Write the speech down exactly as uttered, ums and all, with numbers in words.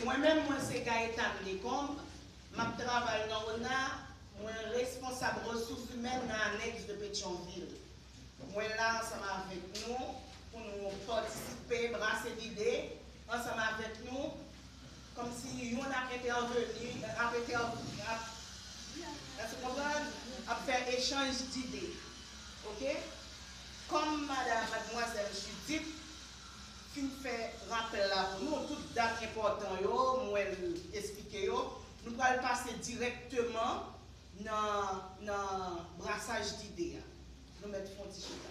Mwen menm, mwen se Gaëtane Decombre, m ap travay nan ona, mwen responsab resous imèn nan anèks de Petyonvil. Mwen la ansanm avèk nou pou nou patisipe, brase lide ansanm avèk nou, kòmsi youn ap entèveni, ap entè, ap, èske w konprann? Ap fè echanj dide. Oke? Kòm madan, madmwazèl Judith fin fè rapèl la pou nou, tout dat enpòtan yo, mwen esplike yo, nou pral pase dirèkteman nan, nan brasaj dide a. Nou mèt fè yon ti chita.